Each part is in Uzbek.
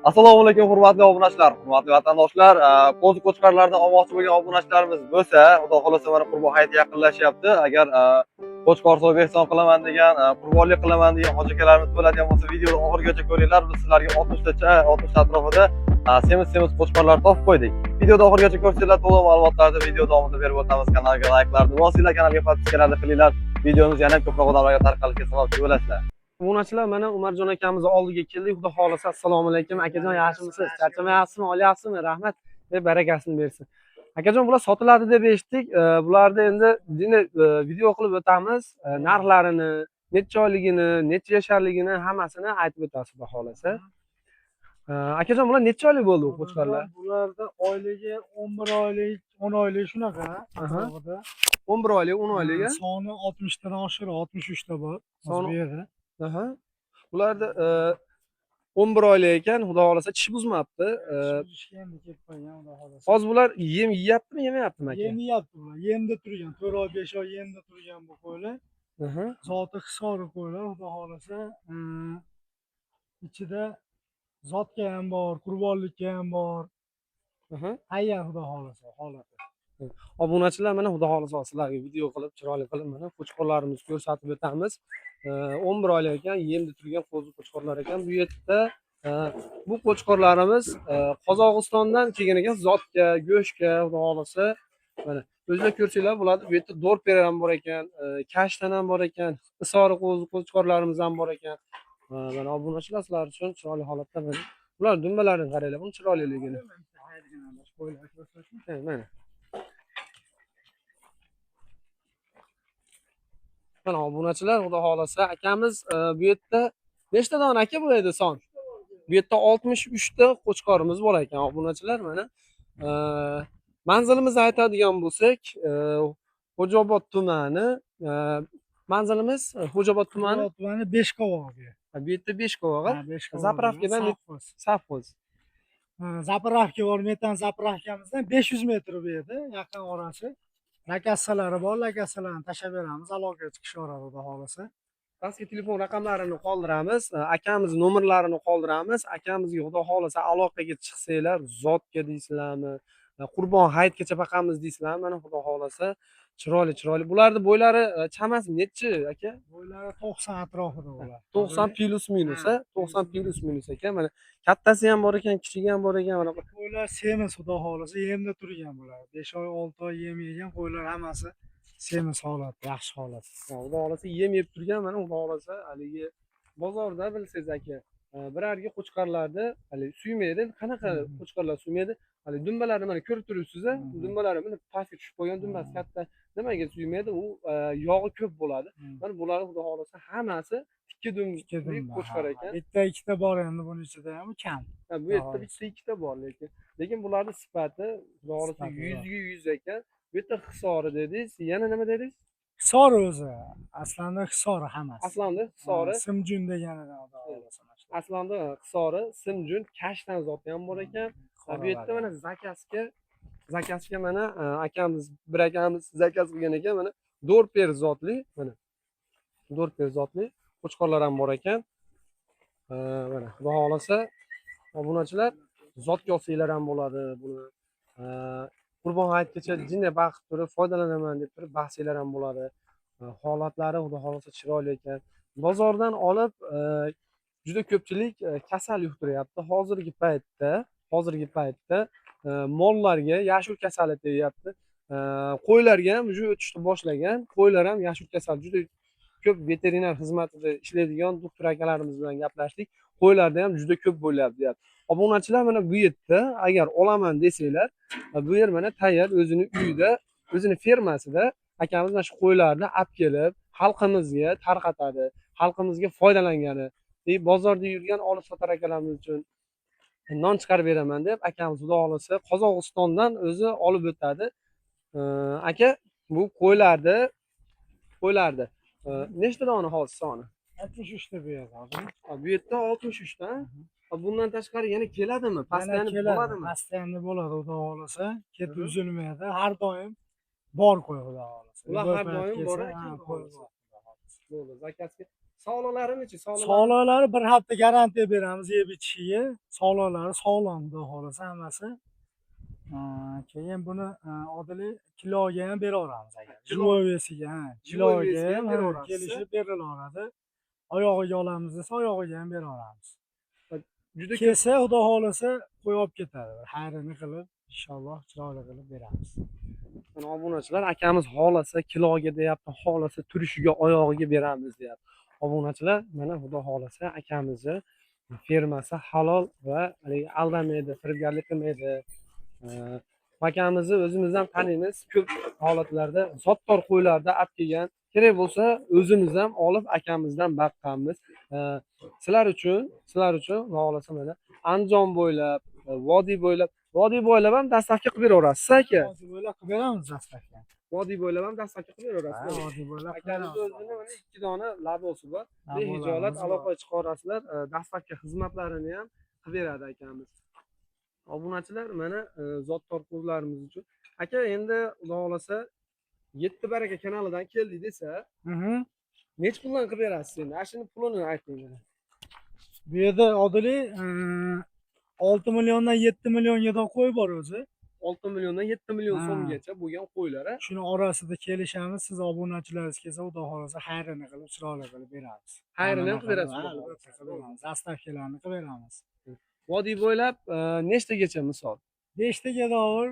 Assalomu alaykum, hurmatli obunachilar, hurmatli vatandoshlar. Qo'zi qo'chqorlardan olmoqchi bo'lgan obunachilarimiz bo'lsa, Xudo xohlasa, mana Qurbon hayiti yaqinlashyapti. Agar qo'chqor so'yib ehson qilaman degan, qurbonlik qilaman degan hoji akalarimiz bo'ladigan bo'lsa, videoni oxirigacha ko'ringlar. Biz sizlarga 60 tacha, 60 ta atrofida semiz semiz qo'chqorlar topib qo'ydik. Videoni oxirigacha ko'rsanglar, to'liq ma'lumotlarni video davomida berib o'tamiz. Kanalga layklarni bosinglar, kanalga подписка larni qilinglar. Videomiz yana ko'proq odamlarga tarqalishiga sababchi bo'lasizlar. Obunachilar, mana Umarjon akamizni oldiga keldik. Xudo xohlasa, assalomu alaykum. Akajon, yaxshimisiz? Charchamayapsizmi? Olyapsizmi? Rahmat. Deb barakasini bersin. Akajon, bular sotiladi deb eshitdik. Bularni endi endi video qilib o'tamiz. Narxlarini, necha oyligini, necha yasharligini hammasini aytib o'tasiz, xudo xohlasa. Akajon, bular necha oylik bo'ldi bu qo'chqorlar? Bularda oyligi 11 oylik, 10 oylik, shunaqa atrofida. 11 oylik, 10 oylik. A? Soni 60 tadan oshiq, 63 ta bor. Hozir bu yerda. Aha. Bularda 11 oylik ekan, xudo xohlasa, tish buzmabdi. Ishga endi kelib qolgan, xudo xohlasa. Hozir bular yem yeyaptimi, yemayaptimi, aka? Yem yeyapti bular. Yemda turgan, 4 oy, 5 oy yemda turgan bu qo'ylar. Zoti Hisori qo'ylar, xudo xohlasa. Ichida zotga ham bor, qurbonlikka ham bor. Tayyor, xudo xohlasa, holati. Obunachilar, mana, xudo xohlasa, sizlarga video qilib, chiroyli qilib, mana qo'chqorlarimizni ko'rsatib o'tamiz. 11 oylik ekan, yemda turgan qo'zi qo'chqorlar ekan. Bu yerda bu qo'chqorlarimiz Qozog'istondan kelgan ekan, zotga, go'shtga, xudo xohlasa. Mana, o'zinglar ko'rsanglar bo'ladi. Bu yerda dorper ham bor ekan, kashtan ham bor ekan, Hisori qo'zi qo'chqorlarimiz ham bor ekan. Mana, obunachilar, sizlar uchun chiroyli holatda mana bular dumbalarini qaranglar, buni chiroyliligini. Qo'ylar ko'rsating. Ha, mana. Mana, obunachilar, xudo xohlasa, akamiz bu yerda nechta dona, aka, bu yerda son? Bu yerda 63 ta qo'chqorimiz bor ekan, obunachilar, mana. Manzilimizni aytadigan bo'lsak, Xo'jaobod tumani, manzilimiz Xo'jaobod tumani, Tumani Beshqovoq bu yer. Bu yerda Beshqovoq, Ha, Beshqovoq. Заправка dan Совхоз. Совхоз. Ha, заправка bor, metan заправка mizdan 500 metr bu yerda, yaqin orasi. Lakassalari bor, lakassalarni tashlab beramiz, aloqaga chiqishaveradi, xudo xohlasa. Pastga telefon raqamlarini qoldiramiz, akamiz nomerlarini qoldiramiz. Akamizga, xudo xohlasa, aloqaga chiqsanglar, zotga deysizlarmi, Qurbon hayitgacha boqamiz deysizlarmi, mana, xudo xohlasa, chiroyli chiroyli. Bularni bo'ylari chamasi nechi, aka? Bo'ylari 90 atrofida bular. 90 плюс минус, Ha, a? 90 плюс минус ekan. Mana, kattasi ham bor ekan, kichigi ham bor ekan, mana. Qo'ylar semiz, xudo xohlasa, yemda turgan bular. 5 oy, 6 oy yem yegan qo'ylar, hammasi semiz holat, yaxshi holat. Ha, xudo xohlasa, yem yeb turgan, mana, xudo xohlasa, haligi bozorda bilsangiz, aka, birarga qo'chqorlarni haligi suymaydi. Qanaqa qo'chqorlar suymaydi? Haligi dumbalarini mana ko'rib turibsiz, a? Dumbalari mana pastga tushib qolgan, dumbasi katta. Nimaga suymaydi? U yog'i ko'p bo'ladi. Mana bularni, xudo xohlasa, hammasi tikka Ikki dumli dumba, qo'chqor ha. ekan. Bitta, ikkita bor endi buni ichida ham, kam. Ha, bu yerda bitta ikkita bor, lekin bularni sifati, xudo xohlasa, Sifati bor. 100ga 100 ekan. Bu yerda Hisori dedingiz, yana nima dedingiz? Hisor o'zi. Aslida Hisori hammasi. Aslanda Hisori. Ha, Simjun deganidan, xudo xohlasa, mana shu. Aslanda Hisori, Simjun, kashtan zoti ham bor ekan. Ha, bu yerda Qoralar. Mana заказ ga заказ ga mana akamiz, bir akamiz заказ qilgan ekan, mana dorper zotli, mana dorper zotli qo'chqorlar ham bor ekan. Mana, xudo xohlasa, obunachilar, zotga olsanglar ham bo'ladi buni. Qurbon hayitgacha jinday baqib turib, foydalanaman deb turib baqsanglar ham bo'ladi. Holatlari, xudo xohlasa, chiroyli ekan. Bozordan olib juda ko'pchilik kasal yuqtiryapti. Hozirgi paytda mollarga yashul kasali tegyapti. Qo'ylarga ham уже o'tishni boshlagan. Qo'ylar ham yashul kasal, juda ko'p veterinar xizmatida ishlaydigan doktor akalarimiz bilan gaplashdik. Qo'ylarda ham juda ko'p bo'lyapti, deyapti. Obunachilar, mana bu yerda agar olaman desanglar, bu yer mana tayyor, o'zini uyida, o'zini fermasida akamiz mana shu qo'ylarni olib kelib xalqimizga tarqatadi, xalqimizga foydalangani. E, bozorda yurgan olib sotar akalarimiz uchun non chiqarib beraman deb akamiz, xudo xohlasa, Qozog'istondan o'zi olib o'tadi. Aka, bu qo'ylarni nechta dona hozir soni? 63 ta bu yerda hozir. Ha, bu yerda 63 ta. Ha, bundan tashqari yana keladimi? Yana Постоянно keladi. bo'ladimi? Постоянно bo'ladi, xudo xohlasa. Ketib uzilmaydi. Har doim bor qo'y, xudo xohlasa. Ular Любой har payt doim kelsa, bor ha, ekan, xudo qo'y xohlasa. bor, xudo xohlasa. Bo'ldi. Заказ ga Sog'liqlarini-chi? Sog'liqlari. Sog'liqlari bir hafta garantiya beramiz yeb ichishiga. Sog'liqlari sog'lom, xudo xohlasa hammasi. Keyin buni odili kiloga ham beraveramiz agar. Kilo- Живой вес iga, ha, Живой kiloga вес iga ham ham ha, beraverasiz. kelishib berilaveradi. Oyog'iga olamiz desa, oyog'iga ham beraveramiz. Juda ko'p. Kelsa, xudo xohlasa, qo'yib olib ketadi. Bir xayrini qilib, inshaalloh chiroyli qilib beramiz. Mana obunachilar, akamiz xohlasa kiloga deyapti, xohlasa turishiga, oyog'iga beramiz deyapti. Obunachilar, mana xudo xohlasa akamizni fermasi halol va haligi aldamaydi, firibgarlik qilmaydi. Akamizni o'zimiz ham taniymiz. Ko'p holatlarda zotdor qo'ylarda olib kelgan. Kerak bo'lsa o'zimiz ham olib akamizdan baqqanmiz. Sizlar uchun xudo xohlasa mana Andijon bo'ylab, vodiy bo'ylab, vodiy bo'ylab ham доставка qilib beraverasiz aka. Vodiy bo'ylab qilib beramiz доставка. Vodiy bo'ylab ham доставка qilib beraverasiz. Vodiy bo'ylab qilib Akamizni beramiz. o'zini mana ikki dona labosi bor. Behijolat Labolarimiz bor. aloqa chiqarasizlar, доставка xizmatlarini ham qilib beradi akamiz. Obunachilar, mana zotdor qo'zlarimiz uchun. Aka, endi xudo xohlasa Yetti baraka kanalidan keldik desa, nechi puldan qilib berasiz endi? Ana shuni pulini ayting mana. Bu yerda odili 6 milliondan 7 millionga qo'y bor o'zi. 6 milliondan 7 million Ha. so'mgacha bo'lgan qo'ylar. A? Shuni orasida kelishamiz. Siz obunachilaringiz kelsa, xudo xohlasa xayrini qilib, chiroyli qilib beramiz. Xayrini ham qilib berasiz, Ha, xudo albatta xohlasa. qilib beramiz. Доставка larni qilib beramiz. Vodiy bo'ylab nechtagacha misol? 5 taga dovur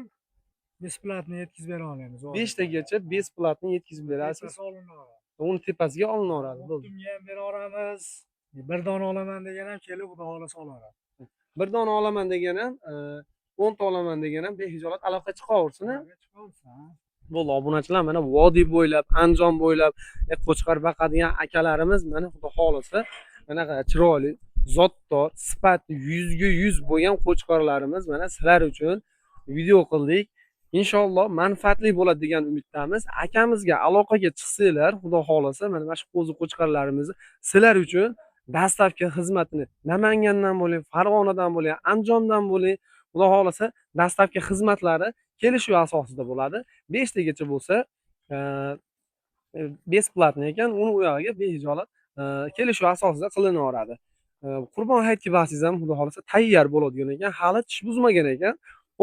бесплатно yetkazib bera olamiz. 5 tagacha бесплатно yetkazib berasiz. Tepasi olinaveradi. Uni tepasiga olinaveradi. Bo'ldi. O'ttimga ham bera olamiz. Bir dona olaman degan ham kelib, xudo xohlasa olaveradi. Bir dona olaman degan ham, 10 ta olaman degan ham behijolat aloqa chiqaversin. A? Chiqaversin, ha. Bo'ldi, obunachilar, mana vodiy bo'ylab, Andijon bo'ylab qo'chqor baqadigan akalarimiz mana xudo xohlasa bunaqa chiroyli, zotdor, sifati 100ga 100 bo'lgan qo'chqorlarimiz mana sizlar uchun video qildik. Inshaalloh manfaatli bo'ladi degan umiddamiz. Akamizga aloqaga chiqsanglar, xudo xohlasa mana shu qo'zi qo'chqorlarimizni sizlar uchun доставка xizmatini Namangandan bo'ling, Farg'onadan bo'ling, Andijondan bo'ling, xudo xohlasa доставка xizmatlari kelishuv asosida bo'ladi. Beshtagacha bo'lsa бесплатный ekan, uni u yog'iga behijolat kelishuv asosida qilinaveradi. Qurbon hayitga borsangiz ham xudo xohlasa tayyor bo'ladigan ekan, hali tish buzmagan ekan.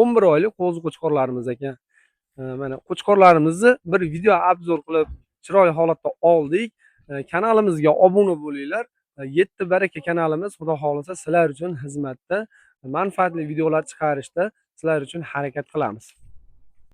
11 oylik qo'zi qo'chqorlarimiz ekan. Mana qo'chqorlarimizni bir video обзор qilib chiroyli holatda oldik. Kanalimizga obuna bo'linglar. Yetti baraka kanalimiz xudo xohlasa sizlar uchun xizmatda, manfaatli videolar chiqarishda sizlar uchun harakat qilamiz.